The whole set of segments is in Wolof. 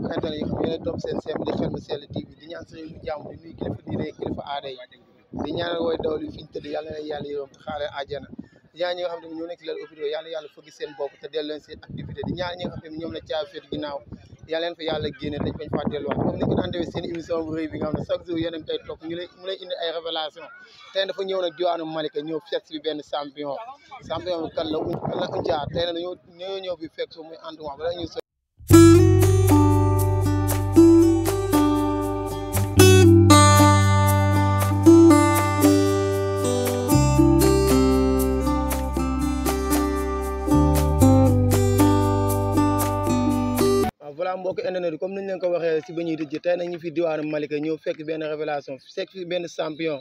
mbokk internet yi xam ne yéen topp seen seen di Xel mu Sell TV di ñaan sëriñ bu jàmm di nuyu kilifa diine kilifa aada yi di ñaanal wooy dawlu fi ñu tëdd yàlla na yàlla yërëm xaare àjjana di ñaan ñi nga xam ne ñoo nekk ci lal hôpital yàlla fëgg seen bopp te dellu leen seen activité di ñaan ñi nga xam ne ñoom la caabi féet ginnaaw yàlla leen fa yàlla génne dañ fañ faa delluwaat comme ni ko daan defee seen émission bu rëy bi nga xam ne chaque jour yéen a ngi koy toog mu lay indi ay révélation tey dafa ñëw nag diwaanu Malika ñëw fekk bi benn champion bi kan la Ounthia tey nag ñoo ñëw fi fekk muy entraînement bala ñu voilà mbokk internet comme niñ leen ko waxee si ba ñuy tëj tey nag ñu fi diwaanu Malika ñëw fekk benn révélation fekk fi benn champion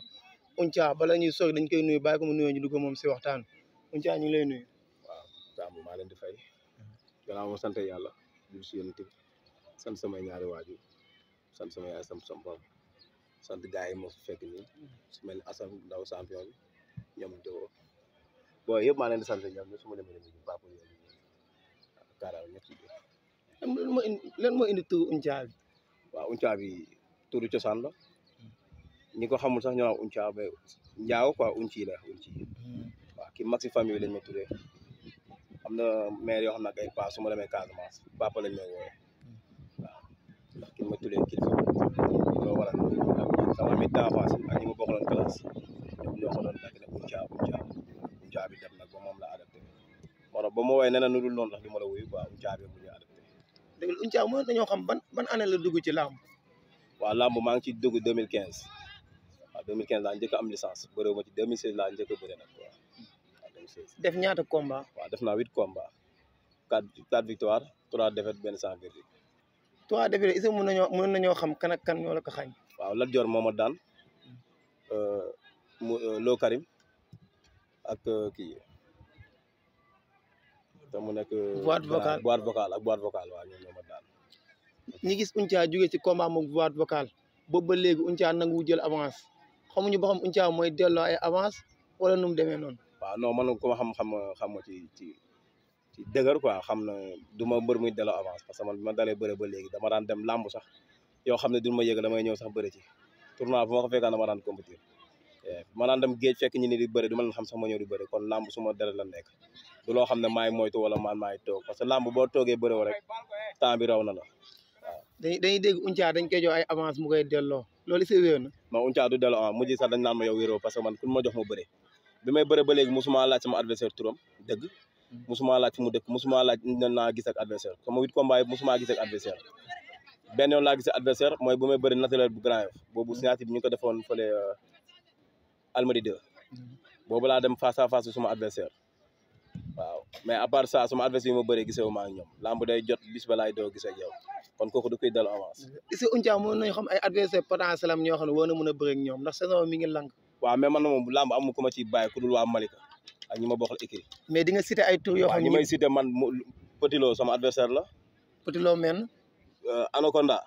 Ounthia bala ñuy sori dañ koy nuyu bàyyi ko mu nuyoo ñu dugg moom si waxtaan Ounthia ñu ngi lay nuyu. waaw jàmm maa leen di fay gannaaw ma sant yàlla di si yéen tamit sant samay ñaari waajur sant samay ay sam borom sant gars yi moo fi fekk nii su mel ni Assane ndaw champion bi ñoom Dóor booy yëpp maa leen di sant ñoom su ma demee nii papa yooyu kaaraw ñëpp ci biir. lan moo indi turu Ounthia bi. waaw Ounthia bi turu cosaan la ñi ko xamul sax ñoo naan Ounthia ba njaaw quoi Ounthie la Ounthie waaw ki mag si famille bi lañ ma tuddee am na maire yoo xam ne ay pa su ma demee Casamance papa lañ may wooyee waaw ndax ki ma tuddee kilifa loo waral sama ami d'enfance ak ñi ma bokkaloon classe ñoom ñoo ko doon dakk ne Ounthia bi dem nag ba moom la adapté moo tax ba ma woowee nee na nu dul noonu ndax li ma la wuyu quoi Ounthia bi mu ñu adapté. dëgg la Ounthia mën nañoo xam ban année la dugg ci làmb. waaw làmb maa ngi ci dugg 2015 waaw 2015 laa njëkk a am licence bëre ma ci 2016 laa njëkk a bëre nag quoi waaw 2016. def ñaata combat. waaw def naa 8 combats 4 victoires 3 défaites benn sans verdict. 3 défaites est-ce que mën nañoo xam kan ak kan ñoo la ko xañ. waaw Lat Dior moo ma daan Lo Karim ak kii te mu nekk. boîte vocale ak boîte vocale waaw ñoom ñoo ma daan. ñi gis Ounthia jógee ci combat moom boîte vocale boobu ba léegi Ounthia nangu jël avance xamuñu ba xam Ounthia mooy delloo ay avance wala nu mu demee noonu. waaw non man ku ma xam ci dëgër quoi xam na du ma mbër muy delloo avance parce que man bi ma dalee bëre ba léegi dama daan dem làmb sax yoo xam ne du ma yëg damay ñëw sax bëre ci tournoi bu ma ko fekkaan dama daan compétir ma daan dem géej fekk ñi ni di bëre du ma leen xam sax ma ñëw di bëre kon làmb suma deret la nekk du loo xam ne maay moytu wala man maay toog parce que làmb boo toogee bëre wo rek temps bi raw na la waaw. dañuy dégg Ounthia dañ koy jox ay avance mu koy delloo loolu si wér na. non Ounthia du delloo avance mujj sax dañ naan ma yow wéeroo parce que man ku ma jox ma bëre bi may bëre ba léegi musuma laaj sama adversaire turam dëgg musuma laaj fu mu dëkk musuma laaj naa gis ak adversaire sama 8 combat yi musuma gis ak adversaire benn yoon laa gis adversaire mooy bu may bëre naturel bu Grand Yoff boobu signature bi ñu ko defoon fële Almadi 2 boobu laa dem face à face suma adversaire waaw mais à part ça suma adversaire yi ma bëree gisee wu ma ak ñoom lamb day jot bis ba laay doo gisee ak yow kon kooku du koy delloo avance. est-ce que Ounthia mën nañu xam ay adversaire potentiel am ñoo xam ne war na mën a bëre ak ñoom ndax saison mi ngi lang. waaw mais man moom lamb amu ku ma ciy bàyyi ku dul waa Malika ak ñi ma bokkal écrit. mais di nga cité ay tour yoo xam ne ñi may cité man Petit Lo sama adversaire la. Petit Lo men. Anaconda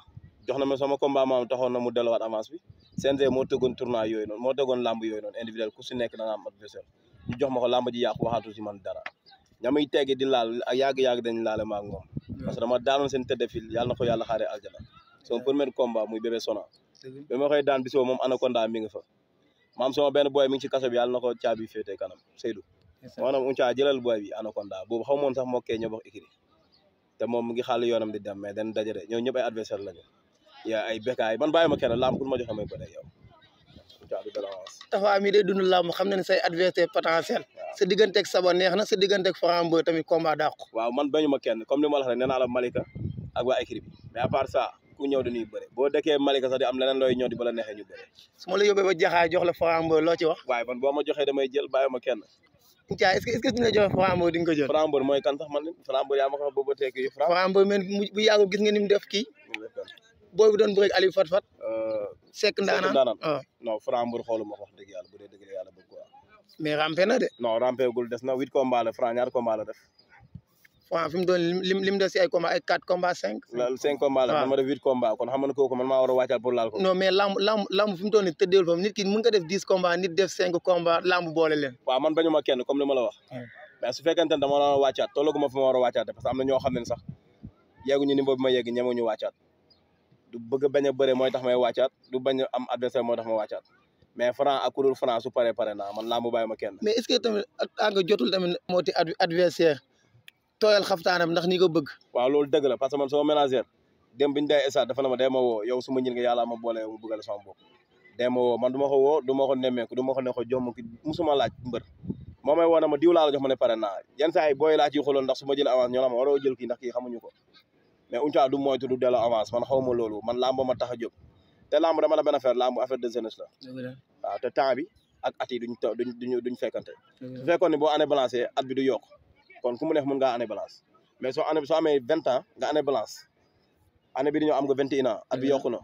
jox na ma sama combat maam taxoon na mu delluwaat avance bi CNG moo tëggoon tournoi yooyu noonu moo tëggoon lamb yooyu noonu individuel ku si nekk da nga am adversaire ñu jox ma ko lamb ji yàqu waxaatu si man dara ñamuy teggi di laal ak yàgg-yàgg dañ laale ma ak moom parce que dama daanoon seen tëdd fil yàlla na ko yàlla xaaree aljana sama premier combat muy bébé sona bi ma koy daan bisoo moom Anaconda mi nga fa maam sama benn boy mi ngi ci kaso bi yàlla na ko caabi féete kanam Seydou maanaam Ounthia jëlal boy bi Anaconda boobu xaw moon sax moo kee ñoo bokk écrit te moom mu ngi xàll yoonam di dem mais dañ dajale ñoo ñëpp ay adversaire lañu yaa ay bekkaay man bàyyi ma kenn lamb ku ma joxe may bëre yow Ounthia du dara avance. Tafa mi day dund lamb xam na ne say adversaire potentiel. sa digganteeg Saba neex na sa digganteeg Franc Mbeur tamit combat dàqu. waaw man bañu ma kenn comme li ma la wax rek nee naa la Malika ak waa équipe bi mais à part ça ku ñëw dañuy bëre boo dëkkee Malika sax di am leneen looy ñëw di bala neexee ñu bëre. su ma la yóbbee ba jaxaay jox la Franc Mbeur loo ci wax. waaye man boo ma joxee damay jël bàyyi ma kenn. Ounthia est-ce que duñ la joxe Franc Mbeur di nga ko jël. Franc Mbeur mooy kan sax man Franc Mbeur yaa ma ko wax boobu ba teg yi. Franc Mbeur men bu yàggul gis nga ni mu def kii. booy bi doon bëreeg Aliou Fat Fat. Seck Ndaanaan non Franc Mbeur xooluma ko wax dëgg yàlla bu dee dëgg yàlla bëgg quoi. mais rampé na de. non rampé gul des na 8 combats la Franc ñaar combats la def. Franc fi mu doon lim def si ay combats ay 4 combats 5. 5 combats la dama def 8 combats kon xam nga kooku man maa war a wàccal pour laal ko. non mais lamb fi mu toll nii tëddeewul foofu nit ki mën nga def 10 combats nit def 5 combats lamb boole leen. waaw man bañu ma kenn comme li ma la wax. mais su fekkente ne dama la wàccaat tollaguma fi ma war a wàccaate parce que am na ñoo xam ne sax yegguñu niveau bi ma yegg ñemuñu wàccaat du bëgg bañ a bëre mooy tax may wàccaat du bañ a am adversaire mooy tax ma wàccaat mais Franc ak kurul Franc su paree pare naa man làmb bàyyi ma kenn. mais est-ce que tamit nga jotul tamit mooti adversaire tooyal xaftaanam ndax ni ko bëgg. waaw loolu dëgg la parce que man sama ménagère dem biñu day stade dafa na ma dee ma woo yow su ma ñil nga yàlla ma boole mu bëggal sama bopp dee ma woo man du ma ko woo du ma ko nemmeeku du ma ko ne ko jomm ki musuma laaj mbër moo may woo na ma diw laa la jox ma ne pare naa yenn saa yi booy laa ciy xooloon ndax su ma jël avance ñoo la ma waroo jël kii ndax kii xamuñu ko mais Ounthia du moytu du delloo avance man xaw ma loolu man lamb ma tax a jóg te lamb dama la benn affaire lamb affaire de jeunesse la waaw te temps bi ak at yi duñ fekkante su fekkoon ne boo année balancé at bi du yokk kon ku mu neex mën ngaa année balance mais soo amee 20 ans nga année balance année bi di ñëw am nga 21 ans at bi yokku na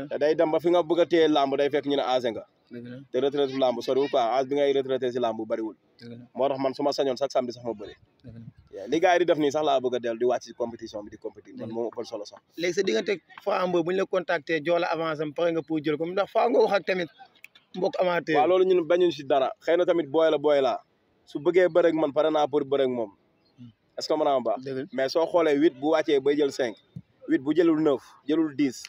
te day dem ba fi nga bëgg a téye lamb day fekk ñu ne âgé nga te retraité lamb soriwul quoi âge bi ngay retraité si lamb bariwul moo tax man su ma sañoon chaque samedi sax ma bëri li gars yi di def nii sax laa bëgg a dellu di wàcc ci compétition bi di compétir man moo ëppal solo sax léegi sa diggante Franc Mbeur bu ñu la contacté jox la avance am pare nga pour jël ko ndax faa nga wax ak tamit mbokk amateur waaw loolu ñun bañuñ si dara xëy na tamit booy laa su bëggee bëreeg man pare naa pour bëreeg moom est-ce que mën naa baax mais soo xoolee 8 bu wàccee bay jël 5 8 bu jëlul 9 jëlul 10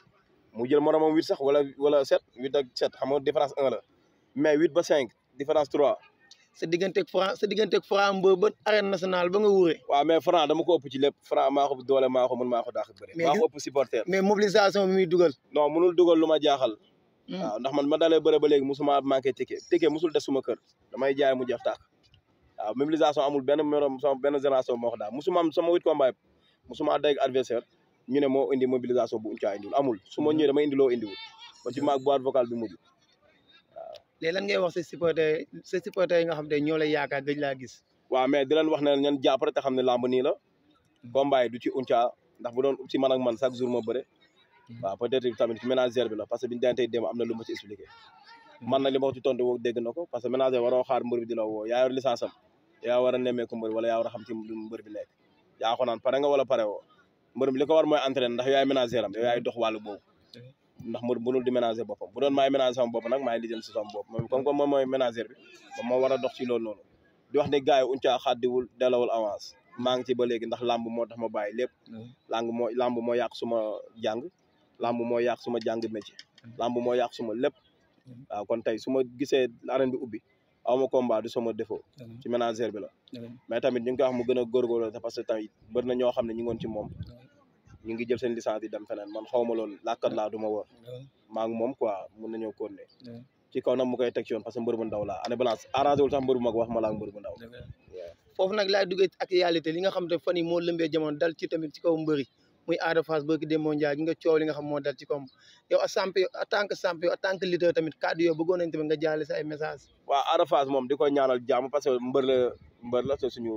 mu jël moromam 8 sax wala 7 8 ak 7 xam nga différence 1 la mais 8 ba 5 différence 3 sa digganteeg Franc Mbeur ba arène nationale ba nga wuure waaw mais Franc dama ko ëpp ci lépp Franc maa ko doole maa ko mën maa ko daax bëre maa ko ëpp supporter mais mobilisation bi muy dugal non mënul dugal lu ma jaaxal waaw ndax man ma dalee bëre ba léegi musuma manqué ticket musul des suma kër damay jaay mu jeex tàkk waaw mobilisation amul benn morom sama benn génération moo ko daal musuma am sama 8 combat musuma dégg adversaire ñu ne moo indi mobilisation bu Ounthia indiwul amul su ma ñëwee dama indi loo indiwul ba ci maag boîte vocale bi mujj waaw léegi lan ngay wax sa supporter yi nga xam ne ñoo lay yaakaar gëj laa gis waaw mais di leen wax ne ñan jàpp rek te xam ne lamb nii la combat yi du ci Ounthia ndax bu doon ci man ak man chaque jour ma bëre waaw peut-être tamit ci ménagère bi la parce que biñu dantey dem am na lu ma ci expliqué man nag li ma wax ci tontu woo dégg na ko parce que ménagère waroo xaar mbër bi di la woo yaa yor licence am yaa war a nemmeeku mbër wala yaa war a xam ci mbër bi nekk yaa ko naan pare nga wala pare woo mbër bi li ko war mooy entraîner ndax yaay ménagère am yow yaay dox wàllu boobu ndax mbër mënul di ménager boppam bu doon maay ménager sama bopp nag maay lijjal si sama bopp moom comme que moom mooy ménagère bi moom moo war a dox ci loolu noonu di wax ne gars yi Ounthia xaddiwul delawul avance maa ngi ci ba léegi ndax lamb moo tax ma bàyyi lépp lamb moo yàq suma jàng lamb moo yàq suma jàng métier lamb moo yàq suma lépp waaw kon tey su ma gisee arène bi ubbi aw ma combat du sama défaut ci ménagère bi la mais tamit ñu ngi koy wax mu gën a góorgóorlu parce que tamit bëri na ñoo xam ne ñu ngoon ci moom ñu ngi jël seen licence di dem feneen man xaw ma loolu làkkat laa du ma wóor maa ngi moom quoi mun nañoo continuer ci kaw nag mu koy teg ci yoon parce que mbër bu ndaw laa année balance arrangé wul sax mbër bu mag wax ma laa mbër bu ndaw foofu nag laay duggee ak réalité li nga xam te fan yi moo lëmbee jamono dal ci tamit ci kaw mbëri muy Ada Fass bëgg Demba Ndiaye gi nga coow li nga xam moo dal ci kawam yow en tant que leader tamit kàddu yow bëggoon nañ tamit nga jaale sa ay message waaw Ada Fass moom di ko ñaanal jàmm parce que mbër la te suñu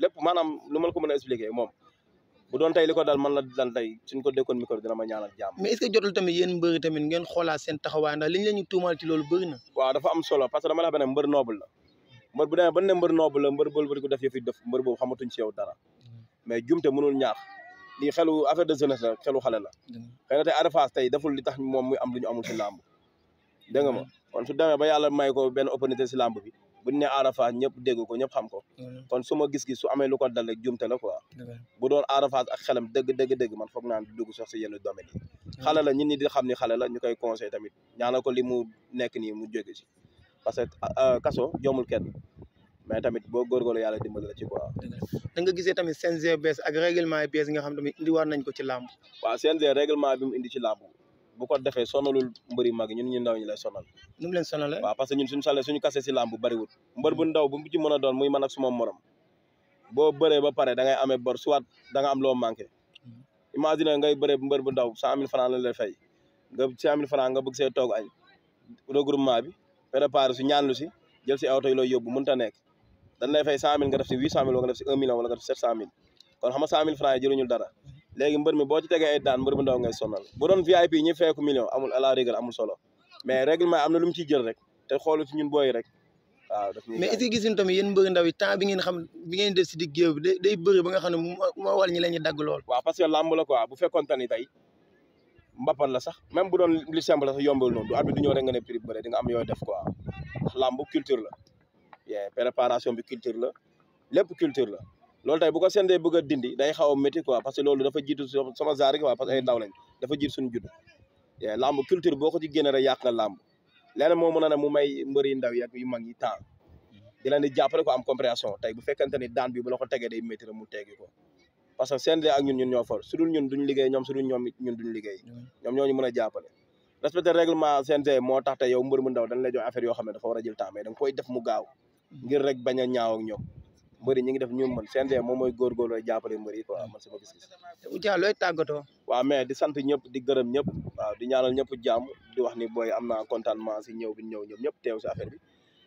lépp maanaam lu ma la ko mën a expliquer moom bu doon tey li ko dal man la dal tey suñ ko dékkoon micro dina ma ñaanal jàmm mais est-ce que jotul tamit yéen mbëri tamit ngeen xoolaat seen taxawaay ndax liñ la ñu tuumal ci loolu bëri na waaw dafa am solo parce que dama la xam ne mbër noble la mbër bu demee ba ne mbër noble la mbër bëri ko def yëfi def mbër boobu xamatuñ ci yow dara mais jumte mënul ñaax lii xelu affaire de jeunesse la xelu xale la xëy na tey Ada Fass tey deful li tax moom muy am lu ñu amul si làmb dégg nga ma kon su demee ba yàlla may ko benn opportunité si làmb bi bu ñu nee Ada Fass ñëpp dégg ko ñëpp xam ko kon su ma gis-gis su amee lu ko dal rek jumte la quoi bu doon Ada Fass ak xelam dëgg man foog naan dugg sax si yenn domaine yi xale la ñit ñi di xam ni xale la ñu koy conseil tamit ñaanal ko li mu nekk nii mu jóge si parce que kaso joomul kenn mais tamit boo góorgóorlu yàlla dimbali la ci quoi da nga gisee tamit CNG bees ak règlement yi bees yi nga xam tamit indi war nañ ko ci làmb waaw CNG règlement bi mu indi ci làmb bu ko defee sonalul mbëri mag ñun ñu ndaw ñi lay sonal nu mu leen sonale waaw parce que ñun suñu kase si làmb bariwul mbër bu ndaw bu mu ci mën a doon muy man ak suma morom boo bëree ba pare da ngay amee bor soit da nga am loo manqué imagine ngay bëree mbër bu ndaw 100 000 francs la lay fay nga 100 000 francs nga bëgg see toog añ regroupement bi préparé su ñaanlu si jël si awto yi looy yóbbu mënut a nekk dañ lay fay 100 000 nga def si 800 000 wala nga def si 1 million wala nga def si 700 000 kon xam nga 100 000 francs yi jëluñu dara léegi mbër mi boo ci tegee ay daan mbër bu ndaw ngay sonal bu doon VIP ñi feeku million amul à la rigueur amul solo mais règlement am na lu mu ciy jël rek te xoolu ci ñun booy rek waaw daf mais est-ce que gis tamit yéen mbëri ndaw yi temps bi ngeen xam bi ngeen def si digg géew bi day bëri ba nga xam ne moo war ñi la ñuy dagg lool waaw parce que làmb la quoi bu fekkoon tani tey mbappan la sax même bu doon li simple sax yombul noonu du at bi du ñëw rek nga ne prix bëre di nga am yooyu def quoi ndax làmb culture la préparation bi culture la lépp culture la loolu tey bu ko CNG bëgg a dindi day xaw a métti quoi parce que loolu dafa jiitu sama zaar quoi parce que ay ndaw lañ dafa jiitu suñu judd lamb culture boo ko ci génne rek yàq nga lamb leneen moo mën a ne mu may mbëri ndaw yi ak yu mag yi temps di leen di jàppale ko am compréhension tey bu fekkente ni daan bi bu la ko tegee day métti rek mu teggi ko parce que CNG ak ñun ñoo for su dul ñun duñ liggéey ñoom su dul ñoom ñun duñ liggéey ñoom ñoo ñu mën a jàppale respecté règlement CNG moo tax te yow mbër mu ndaw dañ lay jox affaire yoo xam ne dafa war a jël temps mais da nga koy def mu gaaw ngir rek bañ a ñaaw ak ñoom mbëri ñi ngi def ñu mën CNG moom mooy góorgóorlu jàppale mbëri quoi man sama gis-gis Outhia looy tàggatoo waaw mais di sant ñëpp di gërëm ñëpp waaw di ñaanal ñëpp jàmm di wax ni booy am naa contentement si ñëw bi ñëw ñoom ñëpp teew si affaire bi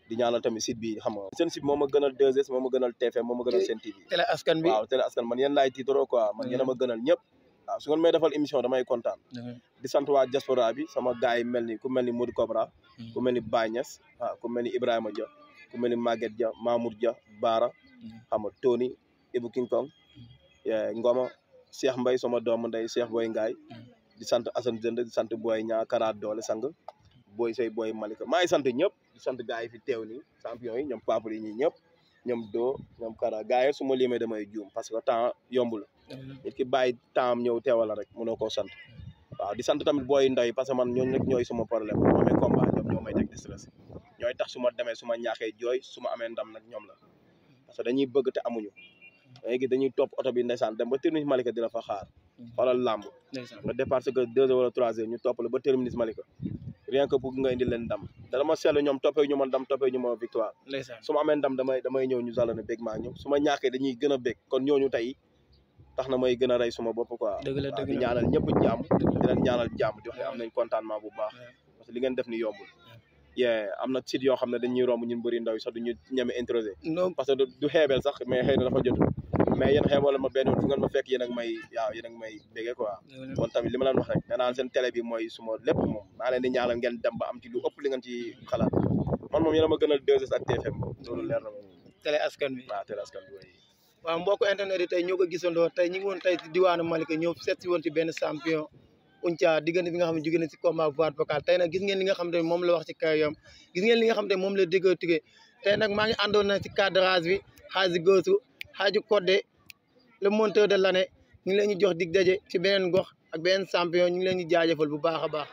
di ñaanal tamit site bi xam nga seen site moo ma gënal 2S moo ma gënal TFM moo ma gënal Sen TV télé askan bi waaw télé askan man yéen laay tiitaroo quoi man yéen a ma gënal ñëpp waaw su ngeen may defal émission damay kontaan di sant waa diaspora bi sama gars yi mel ni ku mel ni Modou Cobra ku mel ni Baye Niass waaw ku mel ni Ibrahima Dia ku mel ni Maguette Dia Mamour Dia Baara xam nga Tony Ibou King Kong Ngoma Cheikh Mbaye sama doomu ndey Cheikh Boy Ngaay di sant Assane Dënd di sant Boy Ñaa Karaat Doole sang Boy Sey Boy Malika maa ngi sant ñëpp di sant gars yi fi teew nii champion yi ñoom Pape yi ñi ñëpp ñoom doo ñoom Kara gars yi su ma limee damay juum parce que temps yombul nit ki bàyyi temps am ñëw teewal rek mënoo koo sant waaw di sant tamit booy ndaw yi parce que man ñooñu rek ñooy suma problème bu ma amee combat ñoom ñoo may teg di stress ñooy tax su ma demee su ma ñaaxee jooy su ma amee ndam nag ñoom la parce que dañuy bëgg te amuñu léegi dañuy topp oto bi ndeysaan dem ba terminus Malika di la fa xaar xoolal làmb nga départ que 2 heures wala 3 heures ñu topp la ba terminus Malika rien que pour nga indi leen ndam dala ma seetlu ñoom toppee ñu ma ndam toppee ñu ma victoire su ma amee ndam damay ñëw ñu sàlla ne bég maa ñëw su ma ñàkkee dañuy gën a bég kon ñooñu tey tax na may gën a rey suma bopp quoi di ñaanal ñëpp jàmm di leen ñaanal jàmm di wax ne am nañ contentement bu baax parce que li ngeen def ni yombul am na site yoo xam ne dañuy romb ñun bëri ndaw yi sax duñu ñeme introsé parce que du xeebeel sax mais xëy na dafa jotu mais yéen xeebal ma benn yoon fu ngeen ma fekk yéen ak may bégee quoi kon tamit li ma leen wax rek nee naa seen télé bi mooy suma lépp moom maa leen di ñaanal ngeen dem ba am ci lu ëpp li ngeen ci xalaat man moom yéen a ma gënal 2S ak TFM loolu leer na moom télé askan bi waaw télé askan bi waaw mbokk internet yi tey ñoo ko gisandoo tey ñu ngi woon tey ci diwaanu Malika ñëw seet si woon ci benn champion Outhia diggante bi nga xam ne jóge na si combat voie vocale tey nag gis ngeen li nga xam ne moom la wax ci kayam gis ngeen li nga xam ne moom la déggoo tigee tey nag maa ngi àndoon na ci cadrage bi Hadji Gossou Hadji Codé le monteur de l'année ñu ngi leen ñu jox dig daje ci beneen gox ak beneen champion ñu ngi leen ñu jaajëfal bu baax a baax